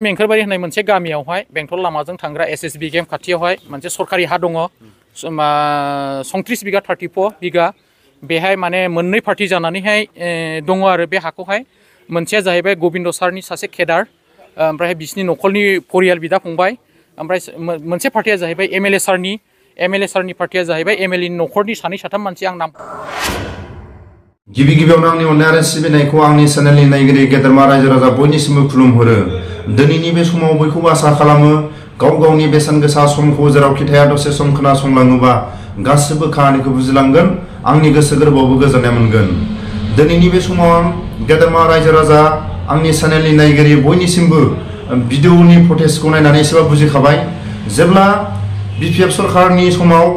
मेंखरबारि होननाय मोनसे गामियावहाय बेंटल लामाजों थांग्रा SSB गेम खाथियावहाय मोनसे सरकारि हा दङ 34 बिगा 34 बिगा बेहाय माने मोननै पार्टी जानानैहाय दङ आरो बे हाखौहाय मोनसेया जाहैबाय गबिन्द सारनि सासे केडार ओमफ्राय बिसिनि नखरनि परियाल बिदा फंबाय ओमफ्राय मोनसे पार्टीया जाहैबाय MLA सारनि पार्टीया जाहैबाय MLA नि नखरनि सानै साथाम मानसि आं नाम गिबि गिबियावनो आंनि अननाय आरो सिबिनायखौ आंनि चेनेलनि नायगिरि गेदेरमा रायजो राजा बयनिसिमबो खुलुमहरो दिनैनि बे समाव बयखौबो आसा खालामो गाव गावनि बेसेन गोसा समखौ जेरावखि थाया दसे सम खोनासंलाङोबा गासिबो खामानिखौ बुजिलांगोन आंनि गोसो गोरबोआवबो गोजोननाय मोनगोन दिनैनि बे समाव गेदेरमा रायजो राजा आंनि चेनेलनि नायगिरि बयनिसिमबो भिडिअनि फुटेजखौ नायनानै एसेबाबो बुजिखाबाय जेब्ला BPF सरकारनि समाव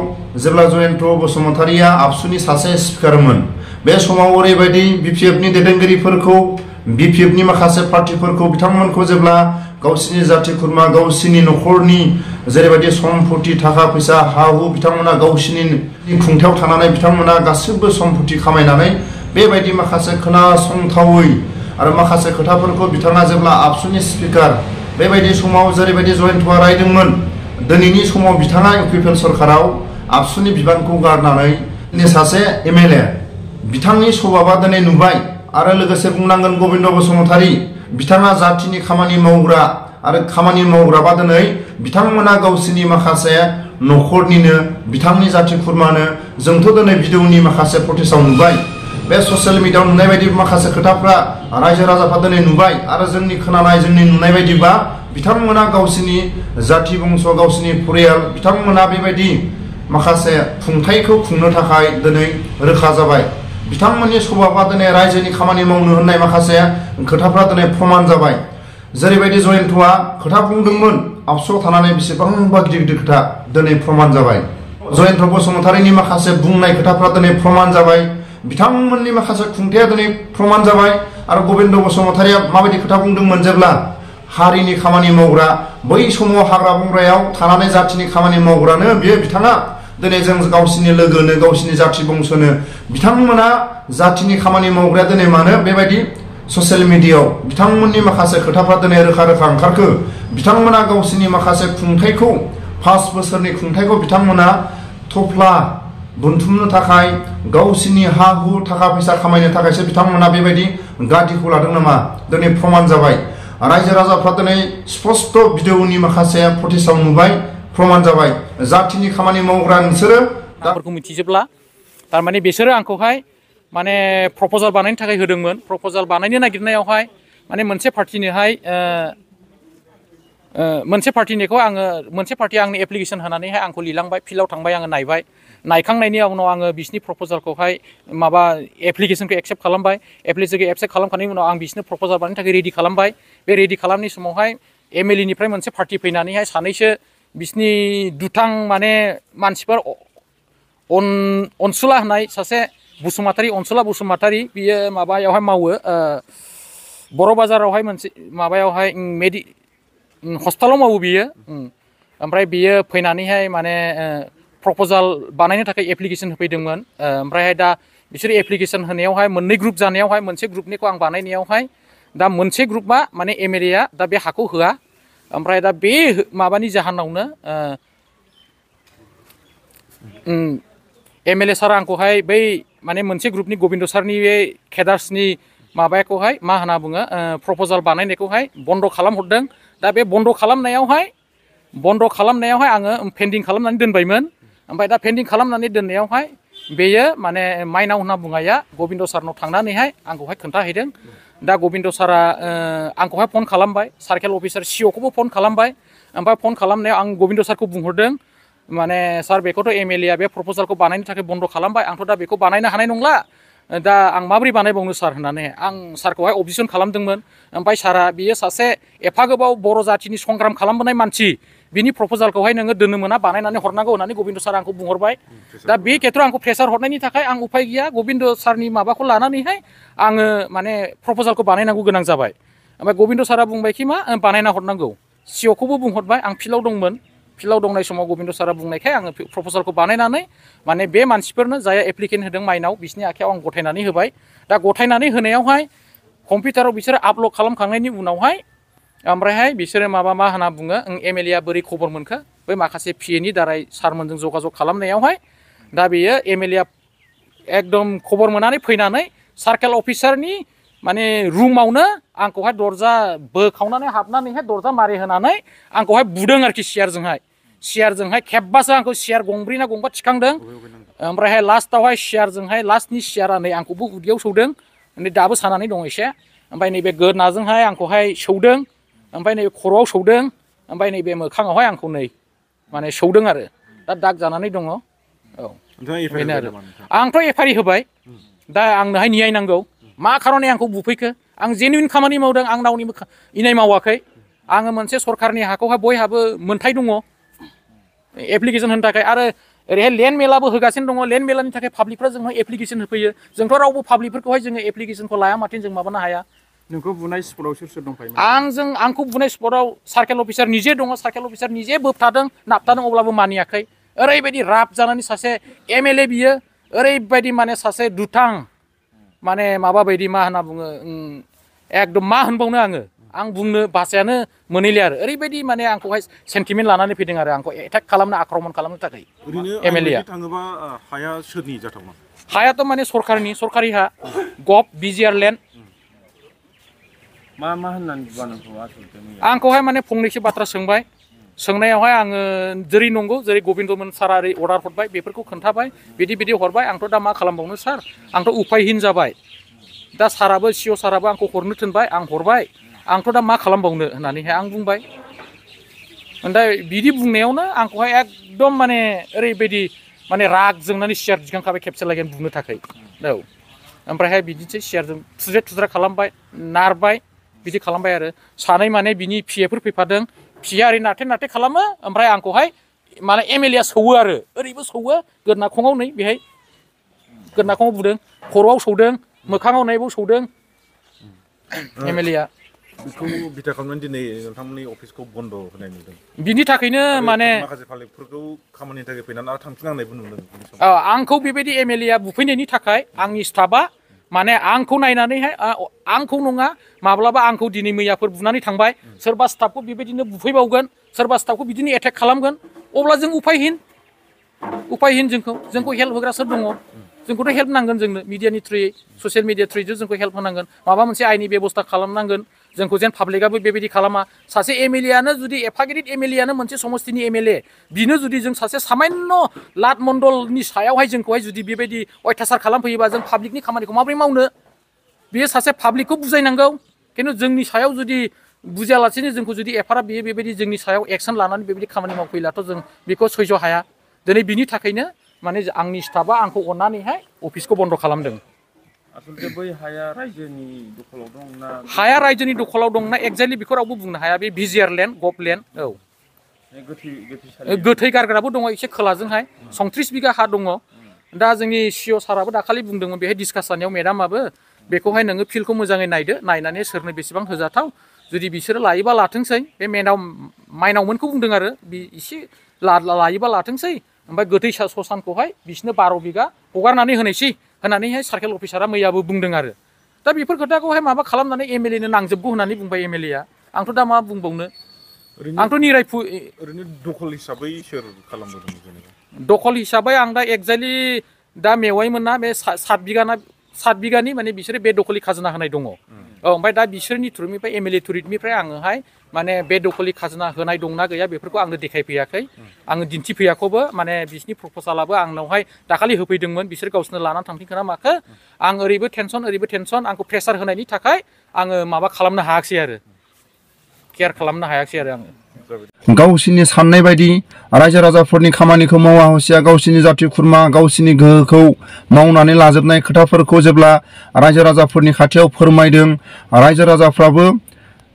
जेब्ला जयन्त बसुमतारिया आबसुनि सासे स्पिकारमोन बे समाव ओरैबायदि BPFनि दैदेनगिरिफोरखौ BPFनि माखासे पार्टीफोरखौ बिथांमोनखौ जेब्ला गावसिनि जाथि खुरमा गावसिनि नखरनि जेरैबायदि सम्पत्ति थाखा फैसा हा हु बिथांमोना गावसिनि खुंथायाव थानानै बिथांमोना गासिबो सम्पत्ति खामायनानै बेबायदि माखासे खोनासंथावै आरो माखासे खोथाफोरखौ बिथाङा जेब्ला आबसुनि स्पिकार बेबायदि समाव जेरैबायदि जयन्तआ रायदोंमोन दिनैनि समाव बिथाङा UPPL सरकाराव आबसुनि बिबानखौ गारनानै सासे MLA बिथांनि सभाबा दिनै नुबाय आरो लोगोसे बुंनांगोन गबिन्द बसुमतारि बिथाङा जातिनि खामानि मावग्रा आरो खामानि मावग्राबा दिनै बिथांमोना गावसिनि माखासे नखरनिनो बिथांनि जाथि खुरमानो जोंथ' दिनै भिडिअनि माखासे फुटेजाव नुबाय बे ससियेल मिडियायाव नुनाय बायदि माखासे खोथाफ्रा रायजो राजाफ्रा दिनै नुबाय आरो जोंनि खोनानाय जोंनि नुनाय बायदिबा बिथांमोना गावसिनि जाथि बंश गावसिनि परियाल बिथांमोना बेबायदि माखासे खुंथायखौ खुंनो थाखाय दिनै रोखा जाबाय बिथांमोननि सभाबा दिनै रायजोनि खामानि मावनो होननाय माखासे खोथाफ्रा दिनै प्रमाण जाबाय जेरैबायदि जयन्तआ खोथा बुंदोंमोन आबसुआव थानानै बेसेबांबा गिदिर गिदिर खोथा दिनै प्रमाण जाबाय जयन्त बसुमतारिनि माखासे बुंनाय खोथाफ्रा दिनै प्रमाण जाबाय बिथांमोननि माखासे खुंथाया दिनै प्रमाण जाबाय आरो गबिन्द बसुमतारिया माबायदि खोथा बुंदोंमोन जेब्ला हारिनि खामानि मावग्रा बै समाव हाग्रा बंग्रायाव थानानै जातिनि खामानि मावग्रानो बियो बिथाङा दिनै जों गावसिनि लोगोनो गावसिनि जाथि बंशनो बिथांमोना जातिनि खामानि मावग्राया दिनै मानो बेबायदि ससियेल मिडियायाव बिथांमोननि माखासे खोथाफ्रा दिनै रोखा रोखा ओंखारखो बिथांमोना गावसिनि माखासे खुंथायखौ 5 बोसोरनि खुंथायखौ बिथांमोना थफ्ला बुथुमनो थाखाय गावसिनि हा हु थाखा फैसा खामायनो थाखायसो बिथांमोना बेबायदि गादिखौ लादों नामा दिनै प्रमाण जाबाय रायजो राजाफ्रा दिनै स्पष्ट भिडिअनि माखासे फुटेजाव नुबाय प्रमाण जाबाय जातिनि खामानि मावग्रा नोंसोरो दाफोरखौ मिथिजोबला तारमाने बिसोरो आंखौहाय माने प्रपोजाल बानायनो थाखाय होदोंमोन प्रपोजाल बानायनो नागिरनायावहाय माने मोनसे पार्टिया आंनो एप्लिकेसन होनानैहाय आंखौ लिलांबाय फिल्डआव थांबाय आङो नायबाय नायखांनायनि उनाव आङो बिसिनि प्रपोजालखौहाय माबा एप्लिकेसनखौ एक्सेप्ट खालामबाय एप्लिकेसनखौ एक्सेप्ट खालामखांनायनि उनाव आं बिसिनो प्रपोजाल बानायनो थाखाय रेडि खालामबाय बे रेडि खालामनाय समावहाय MLA निफ्राय मोनसे पार्टी फैनानैहाय सानैसो बिसिनि दुथां माने मानसिफोर अनसुला होननाय सासे अनसुला बसुमतारि बियो माबायावहाय मावो बर' बाजारावहाय मोनसे माबायावहाय हस्पिटालाव मावो बियो ओमफ्राय बियो फैनानैहाय माने प्रपोजाल बानायनो थाखाय एप्लिकेसन होफैदोंमोन ओमफ्रायहाय दा बिसोर एप्लिकेसन होनायावहाय मोननै ग्रुप जानायावहाय मोनसे ग्रुपनिखौ आं बानायनायावहाय दा मोनसे ग्रुपआ माने MLA दा बे हाखौ होआ ओमफ्राय दा बे माबानि जाहोनावनो MLA सारा आंखौहाय बै माने मोनसे ग्रुपनि गबिन्द सारनि बे केडार्सनि माबाखौहाय मा होनना बुङो प्रपोजाल बानायनायखौहाय बन्द खालामहरदों दा बे बन्द खालामनायावहाय आङो पेन्डिं खालामनानै दोनबायमोन ओमफ्राय दा पेन्डिं खालामनानै दोननायावहाय बेयो माने माइनाव होनना बुङाया गबिन्द सारनाव थांनानैहाय आंखौहाय खोन्थाहैदों दा गबिन्द सारा आंखौहाय फन खालामबाय सार्केल अफिसार COखौबो फन खालामबाय ओमफ्राय फन खालामनायाव आं गबिन्द सारखौ बुंहरदों माने सार बेखौथ' MLA बे प्रपोजालखौ बानायनो थाखाय बन्द खालामबाय आंथ' दा बेखौ बानायनो हानाय नंला दा आं माबोरै बानायबावनो सार होननानै आं सारखौहाय अबजेक्सन खालामदोंमोन ओमफ्राय सारा बियो सासे एफा गोबाव बर' जातिनि संग्राम खालामबोनाय मानसि बिनि प्रपोजालखौहाय नोङो दोननो मोना बानायनानै हरनांगौ होननानै गबिन्द सारा आंखौ बुंहरबाय दा बे खेथ्रआव आंखौ प्रेसार हरनायनि थाखाय आं उफाय गैया गबिन्द सारनि माबाखौ लानानैहाय आङो माने प्रपोजालखौ बानायनांगौ गोनां जाबाय ओमफ्राय गबिन्द सारा बुंबायखि मा बानायना हरनांगौ COखौबो बुंहरबाय आं फिल्डआव दंमोन फिल्डआव दंनाय समाव गबिन्द सारा बुंनायखाय आङो प्रपोजालखौ बानायनानै माने बे मानसिफोरनो जाय एप्लिकेन्ट होदों माइनाव बिसिनि आखायाव आं गथायनानै होबाय दा गथायनानै होनायावहाय कम्पिउटाराव बिसोरो आपल'ड खालामखांनायनि उनावहाय ओमफ्रायहाय बिसोरो माबा मा होनना बुङो एमएलए आ बोरै खबर मोनखो बै माखासे पिएनि दाराय सारमोनजों जगाजग खालामनायावहाय दा बेयो एमएलए आ एकदम खबर मोननानै फैनानै सार्केल अफिसारनि माने रुमावनो आंखौहाय दरजा बोखावनानै हाबनानैहाय दरजा मारि होनानै आंखौहाय बुदों आरोखि सियारजोंहाय खेबबासो आंखौ सियार गंब्रै ना गंबा थिखांदों ओमफ्रायहाय लास्टआवहाय सियारजोंहाय लास्टनि सियारा नै आंखौबो उदैयाव सौदों नै दाबो सानानै दङ एसे ओमफ्राय नैबे गोदनाजोंहाय आंखौहाय सौदों ओमफ्राय नैबे खर'आव सौदों ओमफ्राय नैबे मोखाङावहाय आंखौ नै माने सौदों आरो दा दाग जानानै दङ औ बेनो आरो आंथ' एफआइआर होबाय दा आंनोहाय न्याय नांगौ मा खारनै आंखौ बुफैखो आं जेनुइन खामानि मावदों आं रावनिबो इनाय मावाखै आङो मोनसे सरखारनि हाखौहाय बयहाबो मोन्थाय दङ एप्लिकेसन होनो थाखाय आरो ओरैहाय लेन्ड मेलाबो होगासिनो दङ लेन्ड मेलानि थाखाय पाब्लिकफ्रा जोंनाव एप्लिकेसन होफैयो जोंथ' रावबो पाब्लिकफोरखौहाय जोङो एप्लिकेसनखौ लाया माथो जों माबानो हाया नोंखौ बुनाय स्पटआव सोर दंफायोमोन आंखौ बुनाय स्पटआव सार्केल अफिसार निजे दङ सार्केल अफिसार निजे बोबथादों नाबथादों अब्लाबो मानियाखै ओरैबायदि राब जानानै सासे एमएलए बियो ओरैबायदि माने सासे दुथां माने माबा बायदि मा होनना बुङो एकदम मा होनबावनो आं बुंनो भाषायानो मोनैले आरो ओरैबायदि माने आंखौहाय सेन्टिमेन्ट लानानै फैदों आरो आंखौ एटाक खालामनो आक्रमन खालामनो थाखाय एमएलए आ थाङोबा हाया सोरनि जाथावना हायाथ' माने सरखारि हा गभ बिजिआर लेन्ड मा होननानै बुङा नोंखौ आसलते आंखौहाय माने फंनैसो बाथ्रा सोंबाय सोंनायावहाय आङो जेरै नंगौ जेरै गबिन्दमोन सारा ओरै अर्डार हरबाय बेफोरखौ खोन्थाबाय बिदि हरबाय आंथ' दा मा खालामबावनो सार आंथ' उफायहीन जाबाय दा साराबो सिअ साराबो आंखौ हरनो थिनबाय आं हरबाय आंथ' दा मा खालामबावनो होननानैहाय आं बुंबाय ओमफ्राय बिदि बुंनायावनो आंखौहाय एकदम माने ओरैबायदि माने राग जोंनानै सियार दिखांखाबाय खेबसे लागोन बुनो थाखाय औ ओमफ्रायहाय बिदिनोसै सियारजों थुज्रे खालामबाय नारबाय बिदि खालामबाय आरो सानै माने बिनि पिएफोर फैफादों पिए ओरै नारथे खालामो ओमफ्राय आंखौहाय माने एमएलए आ सौवो आरो ओरैबो सौवो गोदनाखङाव नै बेहाय गोदनाखङाव बुदों खर'आव सौदों मोखाङाव नायबो सौदों एमएलए आ बेखौ बिथा खालामनानै दिनै नोंथांमोननि अफिसखौ बन्द होनाय नुदों बिनि थाखायनो माने माखासे पाब्लिकफोरखौ खामानिनि थाखाय फैनानै आरो थांफिननांनायबो नुदों आंखौ बेबायदि एमएलए आ बुफैनायनि थाखाय आंनि स्टाफआ माने आंखौ नायनानैहाय आंखौ नङा माब्लाबा आंखौ दिनै मैयाफोर बुनानै थांबाय सोरबा स्टाफखौ बेबायदिनो बुफैबावगोन सोरबा स्टाफखौ बिदिनो एटेक खालामगोन अब्ला जों उफायहीन जोंखौ हेल्प होग्रा सोर दङ जोंखौथ' हेल्प नांगोन जोंनो मिडियानि थ्रुयै ससियेल मिडिया थ्रुयै जोंखौ हेल्प होनांगोन माबा मोनसे आयेननि बेबस्था खालामनांगोन जोंखौ जेन पाब्लिकआबो बेबायदि खालामा सासे एमएलए आनो जुदि एफा गिदिर एमएलए आनो मोनसे समस्तिनि एमएलए बिनो जुदि जों सासे सामान्य लाट मण्डलनि सायावहाय जोंखौहाय जुदि बेबायदि अयथासार खालामफैयोबा जों पाब्लिकनि खामानिखौ माबोरै मावनो बेयो सासे पाब्लिकखौ बुजायनांगौ खिन्थु जोंनि सायाव जुदि बुजियालासेनो जोंखौ जुदि एफाराब बेबायदि जोंनि सायाव एक्सन लानानै बेबायदि खामानि मावफैलाथ' जों बेखौ सैज' हाया दिनै बिनि थाखायनो माने आंनि स्टाफआ आंखौ अननानैहाय अफिसखौ बन्द खालामदों आसलते बै हाया रायजोनि दखलाव दं ना हाया रायजोनि दखलाव दं ना एक्जेक्टलि बेखौ रावबो बुंनो हाया बे बिजिआर लेन्ड गभ लेन्ड औ गोथै गारग्राबो दङ एसे खोलाजोंहाय 34 बिगा हा दङ दा जोंनि सिअ साराबो दाखालि बुंदोंमोन बेहाय डिसकास जानायाव मेडामाबो बेखौहाय नोङो फिल्डखौ मोजाङै नायदो नायनानै सोरनो बेसेबां होजाथाव जुदि बिसोरो लायोबा लाथोंसै बे माइनावमोनखौ बुंदों आरो बि एसे लायोबा लाथोंसै ओमफ्राय गोथै ससानखौहाय बिसोरनो 12 बिगा हगारनानै होनायसै होननानैहाय सार्केल अफिसारा मैयाबो बुंदों आरो दा बेफोर खोथाखौहाय माबा खालामनानै एमएलए नो नांजोबगौ होननानै बुंबाय एमएलए आ आंथ' दा मा बुंबावनो आंथ' निरायफु ओरैनो दखल हिसाबै सोर खालामबोदों जेनेबा दखल हिसाबै आं दा एक्जेक्टलि दा मेवाइमोनना बे 7 बिगानि माने बिसोरो बे दखलि खाजोना होनाय दङ ओमफ्राय दा बिसोरनि थ्रुनिफ्राय एमएलए थ्रुनिफ्राय आङोहाय माने बे दखलि खाजोना होनाय दंना गैया बेफोरखौ आंनो देखायफैयाखै आङो दिन्थिफैयाखैबो माने बिसिनि प्रप'जालाबो आंनावहाय दाखालि होफैदोंमोन बिसोर गावसोरनो लानानै थांफिनखोना माखो आं ओरैबो टेनसन आंखौ प्रेसार होनायनि थाखाय आङो माबा खालामनो हायाखिसै आरो केयार खालामनो हायाखिसै आरो आङो गावसिनि साननाय बायदि रायजो राजाफोरनि खामानिखौ मावा हसिया गावसिनि जाथि खुरमा गावसिनि गोहोखौ मावनानै लाजोबनाय खोथाफोरखौ जेब्ला रायजो राजाफोरनि खाथियाव फोरमायदों रायजो राजाफ्राबो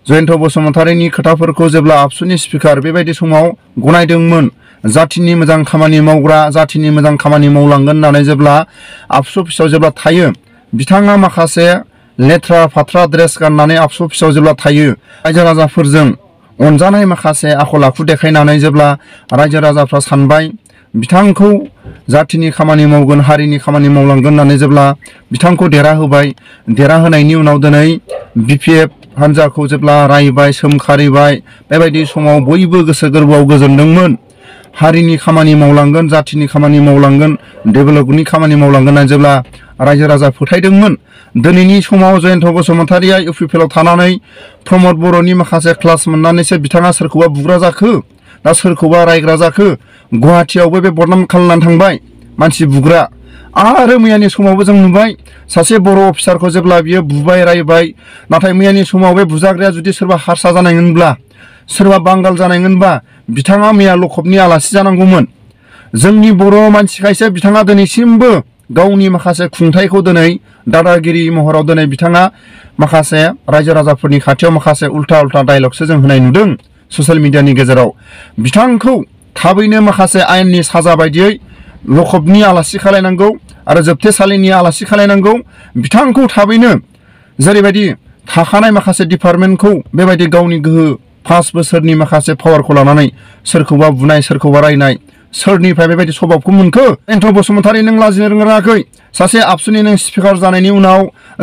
जयन्त बसुमतारीनि खोथाफोरखौ जेब्ला आबसुनि स्पिकार बेबायदि समाव गनायदोंमोन जाथिनि मोजां खामानि मावग्रा जाथिनि मोजां खामानि मावलांगोन होननानै जेब्ला आबसु अफिसाव जेब्ला थायो बिथाङा माखासे लेथ्रा फाथ्रा ड्रेस गाननानै आबसु अफिसाव जेब्ला थायो रायजो राजाफोरजों अनजानाय माखासे आखल आखु देखायनानै जेब्ला रायजो राजाफ्रा सानबाय बिथांखौ जाथिनि खामानि मावगोन हारिनि खामानि मावलांगोन होननानै जेब्ला बिथांखौ देरहाहोबाय देरहाहोनायनि उनाव दिनै बिपिएफ हान्जाखौ जेब्ला रायबाय सोमखारिबाय बेबायदि समाव बयबो गोसो गोरबोआव गोजोनदोंमोन हारिनि खामानि मावलांगोन जाथिनि खामानि मावलांगोन डेभेलपमेन्टनि खामानि मावलांगोन होननानै जेब्ला रायजो राजा फोथायदोंमोन दिनैनि समाव जयन्त बसुमतारिया इउपिपिएलआव थानानै प्रमद बर'नि माखासे क्लास मोननानैसो बिथाङा सोरखौबा बुग्रा जाखो दा सोरखौबा रायग्रा जाखो गुवाहाटियावबो बे बदनाम खालामनानै थांबाय मानसि बुग्रा आरो मैयानि समावबो जों नुबाय सासे बर' अफिसारखौ जेब्ला बियो बुबाय रायबाय नाथाय मैयानि समाव बे बुजाग्राया जुदि सोरबा हारसा जानायमोनब्ला सोरबा बांगाल जानायमोनबा बिथाङा मैया लखबनि आलासि जानांगौमोन जोंनि बर' मानसिखायसो बिथाङा दिनैसिमबो गावनि माखासे खुंथायखौ दिनै दादागिरि महराव दिनै बिथाङा माखासे रायजो राजाफोरनि खाथियाव माखासे उल्था उल्था डायलगसो जों होनाय नुदों ससियेल मिडियानि गेजेराव बिथांखौ थाबैनो माखासे आयेननि साजा बायदियै लखबनि आलासि खालायनांगौ आरो जोबथेसालिनि आलासि खालायनांगौ बिथांखौ थाबैनो जेरैबायदि थाखानाय माखासे डिपार्टमेन्टखौ बेबायदि गावनि गोहो 5 बोसोरनि माखासे पावारखौ लानानै सोरखौबा बुनाय सोरखौबा रायनाय सोरनिफ्राय बेबायदि स्वभाबखौ मोनखो जयन्त बसुमतारि नों लाजिनो रोङाखै सासे आबसुनि नों स्पिकार जानायनि उनाव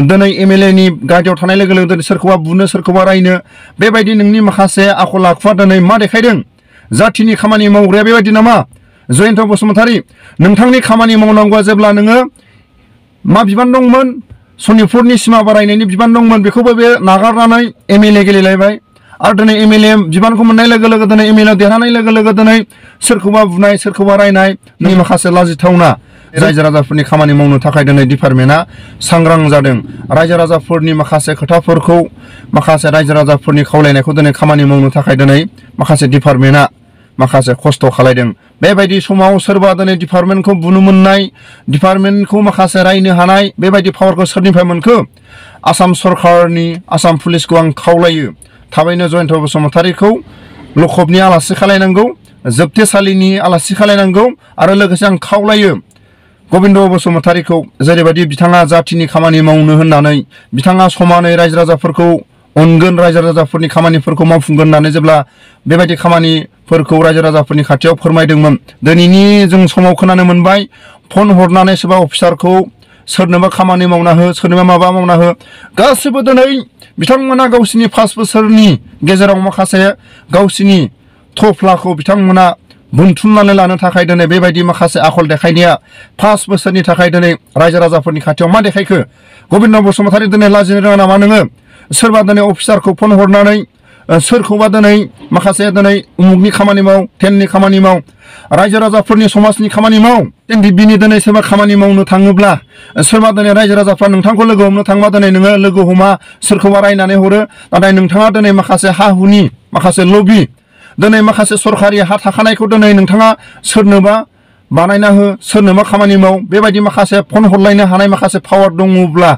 दिनै एमएलए नि गादियाव थानाय लोगो लोगो दिनै सोरखौबा बुनो सोरखौबा रायनो बेबायदि नोंनि माखासे आखल आखुआ दिनै मा देखायदों जाथिनि खामानि मावग्राया बेबायदि नामा जयन्त बसुमतारि नोंथांनि खामानि मावनांगौआ जेब्ला नोङो मा बिबान दंमोन सनितपुरनि सिमा बारायनायनि बिबान दंमोन बेखौबो बे नागारनानै एमएलए गेलेलायबाय आरो दिनै एमएलए बिबानखौ मोननाय लोगो लोगो दिनै एमएलए देरहानाय लोगो लोगो दिनै सोरखौबा बुनाय सोरखौबा रायनाय नोंनि माखासे लाजिथावना रायजो राजाफोरनि खामानि मावनो थाखाय दिनै डिपार्टमेन्टआ सांग्रां जादों रायजो राजाफोरनि माखासे खोथाफोरखौ माखासे रायजो राजाफोरनि खावलायनायखौ दिनै खामानि मावनो थाखाय दिनै माखासे डिपार्टमेन्टआ माखासे खस्थ' खालायदों बेबायदि समाव सोरबा दिनै डिपार्टमेन्टखौ बुनो मोननाय डिपार्टमेन्टखौ माखासे रायनो हानाय बेबायदि पावारखौ सोरनिफ्राय मोनखो आसाम सरकारनि आसाम पुलिसखौ आं खावलायो थाबैनो जयन्त बसुमतारिखौ लखबनि आलासि खालायनांगौ जोबथेसालिनि आलासि खालायनांगौ आरो लोगोसे आं खावलायो गबिन्द बसुमतारिखौ जेरैबायदि बिथाङा जाथिनि खामानि मावनो होननानै बिथाङा समानै रायजो राजाफोरखौ अनगोन रायजो राजाफोरनि खामानिफोरखौ मावफुंगोन होननानै जेब्ला बेबायदि खामानिफोरखौ रायजो राजाफोरनि खाथियाव फोरमायदोंमोन दिनैनि जों समाव खोनानो मोनबाय फन हरनानै सोरबा अफिसारखौ सोरनोबा खामानि मावना हो सोरनोबा माबा मावना हो गासिबो दिनै बिथांमोना गावसिनि 5 बोसोरनि गेजेराव माखासे गावसिनि थफ्लाखौ बिथांमोना बुथुमनानै लानो थाखाय दिनै बेबायदि माखासे आखल देखायनाया 5 बोसोरनि थाखाय दिनै रायजो राजाफोरनि खाथियाव मा देखायखो गबिन्द बसुमतारि दिनै लाजिनो रोङा नामा नोङो सोरबा दिनै अफिसारखौ फन हरनानै सोरखौबा दिनै माखासे दिनै उमुगनि खामानि माव टेननि खामानि माव रायजो राजाफोरनि समाजनि खामानि माव बिनि दिनै सोरबा खामानि मावनो थाङोब्ला सोरबा दिनै रायजो राजाफ्रा नोंथांखौ लोगो हमनो थांबा दिनै नोङो लोगो हमा सोरखौबा रायनानै हरो नाथाय नोंथाङा दिनै माखासे हा हुनि माखासे लबि दिनै माखासे सरकारि हा थाखानायखौ दिनै नोंथाङा सोरनोबा बानायना हो सोरनोबा खामानि माव बेबायदि माखासे फन हरलायनो हानाय माखासे पावार दङब्ला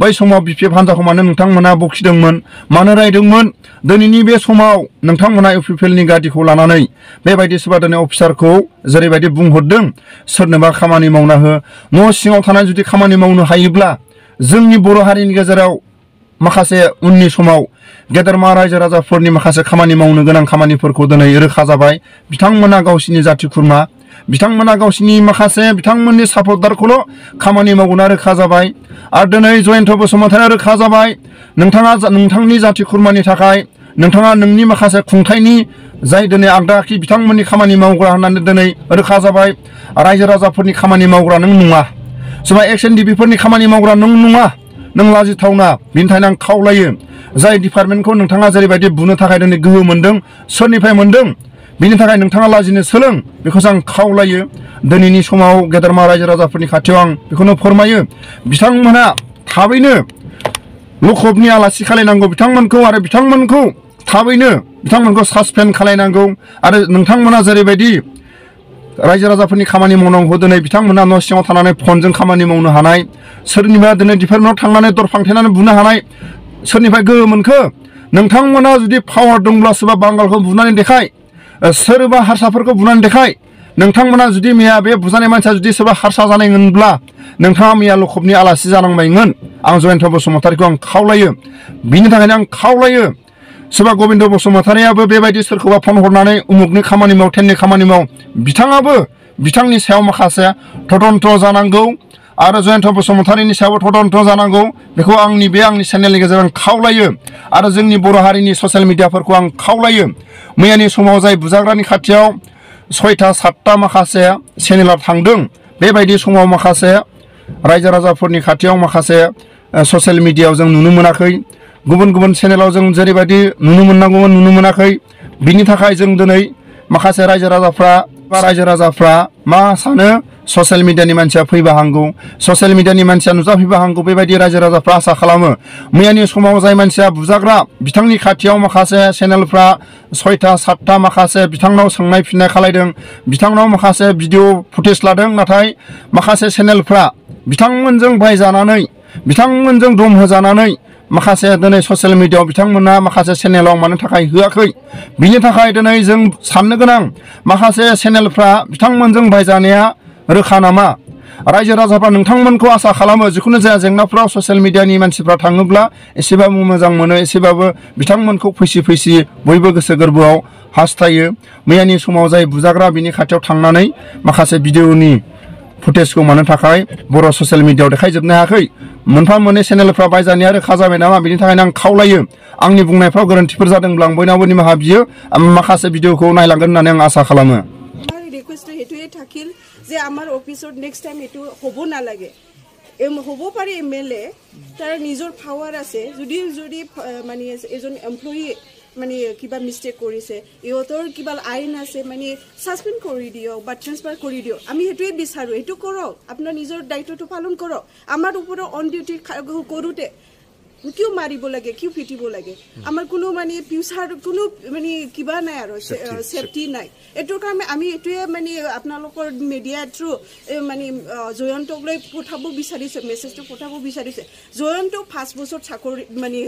बै समाव बिपिएफ हान्जाखौ मानो नोंथांमोना बखिदोंमोन मानो रायदोंमोन दिनैनि बे समाव नोंथांमोना इउपिपिएलनि गादिखौ लानानै बेबायदि सोरबा दिनै अफिसारखौ जेरैबायदि बुंहरदों सोरनोबा खामानि मावना हो न' सिङाव थानानै जुदि खामानि मावनो हायोब्ला जोंनि बर' हारिनि गेजेराव माखासे उननि समाव गेदेरमा रायजो राजाफोरनि माखासे खामानि मावनो गोनां खामानिफोरखौ दिनै रोखा जाबाय बिथांमोना गावसिनि जाथि खुरमा बिथांमोना गावसिनि माखासे बिथांमोननि सापर्टारखौल' खामानि मावना रोखा जाबाय आरो दिनै जयन्त बसुमतारिया रोखा जाबाय नोंथाङा नोंथांनि जाथि खुरमानि थाखाय नोंथाङा नोंनि माखासे खुंथायनि जाय दिनै आगदाखि बिथांमोननि खामानि मावग्रा होननानै दिनै रोखा जाबाय रायजो राजाफोरनि खामानि मावग्रा नों नङा सोरबा एक्स एनडिपिफोरनि खामानि मावग्रा नों नङा नों लाजिथावना बिनि थाखायनो आं खावलायो जाय डिपार्टमेन्टखौ नोंथाङा जेरैबायदि बुनो थाखाय दिनै गोहो मोनदों सोरनिफ्राय मोनदों बिनि थाखाय नोंथाङा लाजिनो सोलों बेखौसो आं खावलायो दिनैनि समाव गेदेरमा रायजो राजाफोरनि खाथियाव आं बेखौनो फोरमायो बिथांमोना थाबैनो लखबनि आलासि खालायनांगौ बिथांमोनखौ आरो बिथांमोनखौ थाबैनो बिथांमोनखौ सासपेन्ड खालायनांगौ आरो नोंथांमोना जेरैबायदि रायजो राजाफोरनि खामानि मावनांगौ दिनै बिथांमोना न' सिङाव थानानै फनजों खामानि मावनो हानाय सोरनिबा दिनै डिपार्टमेन्टआव थांनानै दर फांथेनानै बुनो हानाय सोरनिफ्राय गोहो मोनखो नोंथांमोना जुदि पावार दंब्ला सोरबा बांगालखौ बुनानै देखाय सोरबा हारसाफोरखौ बुनानै देखाय नोंथांमोना जुदि मैया बे बुजानाय मानसिया जुदि सोरबा हारसा जानायमोनब्ला नोंथाङा मैया लखबनि आलासि जानांबायमोन आं जयन्त बसुमतारिखौ आं खावलायो बिनि थाखायनो आं खावलायो सोरबा गबिन्द बसुमतारियाबो बेबायदि सोरखौबा फन हरनानै उमुगनि खामानि माव टेननि खामानि माव बिथाङाबो बिथांनि सायाव माखासे तदन्त जानांगौ आरो जयन्त बसुमतारीनि सायाव तदन्त जानांगौ बेखौ आंनि चेनेलनि गेजेरजों खावलायो आरो जोंनि बर' हारिनि ससियेल मिडियाफोरखौ आं खावलायो मैयानि समाव जाय बुजाग्रानि खाथियाव 6टा 7टा माखासे चेनेला थांदों बेबायदि समाव माखासे रायजो राजाफोरनि खाथियाव माखासे ससियेल मिडियायाव जों नुनो मोनाखै गुबुन गुबुन चेनेलाव जों जेरैबायदि नुनो मोननांगौमोन नुनो मोनाखै बिनि थाखाय जों दिनै माखासे रायजो राजाफ्रा मा सानो ससियेल मिडियानि मानसिया फैबा हांगौ ससियेल मिडियानि मानसिया नुजाफैबा हांगौ बेबायदि रायजो राजाफ्रा आसा खालामो मैयानि समाव जाय मानसिया बुजाग्रा बिथांनि खाथियाव माखासे चेनेलफ्रा 6टा 7टा माखासे बिथांनाव सोंनाय फिननाय खालायदों बिथांनाव माखासे भिडिअ फुटेज लादों नाथाय माखासे चेनेलफ्रा बिथांमोनजों बायजानानै बिथांमोनजों दम होजानानै माखासे दिनै ससियेल मिडियायाव बिथांमोना माखासे चेनेलाव मानो थाखाय होआखै बिनि थाखाय दिनै जों साननो गोनां माखासे चेनेलफ्रा बिथांमोनजों बायजानाया रोखा नामा रायजो राजाफ्रा नोंथांमोनखौ आसा खालामो जिखुनु जाया जेंनाफ्राव ससियेल मिडियानि मानसिफ्रा थाङोब्ला एसेबाबो मोजां मोनो एसेबाबो बिथांमोनखौ फैसि बयबो गोसो गोरबोआव हास्थायो मैयानि समाव जाय बुजाग्रा बिनि खाथियाव थांनानै माखासे भिडिअनि फुटेजखौ मानो थाखाय बर' ससियेल मिडियायाव देखायजोबनो हायाखै मोनफा मोननै चेनेलफ्रा बायजानाया रोखा जाबाय नामा बिनि थाखायनो आं खावलायो आंनि बुंनायफ्राव गोरोन्थिफोर जादोंब्ला आं बयनावबो निमाहा बियो माखासे भिडिअखौ नायलांगोन होननानै आं आसा खालामो ৰিকুৱেষ্ট হেতুৱে থাকিল যে আমাৰ অফিসত নেক্সট টাইম এটো হ'ব নালাগে হ'ব পাৰে এমএলএ তাৰ নিজৰ পাৱাৰ আছে যদি মানে এজন এমপ্লয়ি মানে কিবা মিস্টেক কৰিছে ইহঁতৰ কিবা আইন আছে মানে সাসপেন্ড কৰি দিয়ক বা ট্ৰান্সফাৰ কৰি দিয়ক আমি হেতুৱে বিচাৰো এটো কৰক আপোনাৰ নিজৰ দায়িত্বটো পালন কৰক আমাৰ ওপৰত অন ডিউটি কৰোতে কিয় মাৰিব লাগে কিয় পিটিব লাগে আমাৰ কোনো মানে ফিউচাৰ কোনো মানে কিবা নাই আৰু সেফটি নাই এটোৰ কাৰণে আমি এটোৱে মানে আপোনালোকৰ মিডিয়া থ্ৰু মানে জয়ন্তক লৈ পঠাব বিচাৰিছে মেছেজটো পঠাব বিচাৰিছে জয়ন্ত 5 বছৰ চাকৰি মানে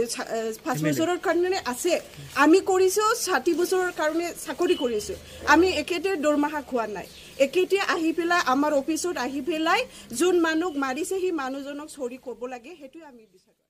5 বছৰৰ কাৰণে আছে আমি কৰিছো 60 বছৰৰ কাৰণে চাকৰি কৰিছো আমি একেতে দৰমহা খোৱা নাই একেতে আহি পেলাই আমাৰ অফিসত আহি পেলাই যোন মানুহ মাৰিছে সেই মানুহজনক চৰি ক'ব লাগে হেতু আমি বিচাৰো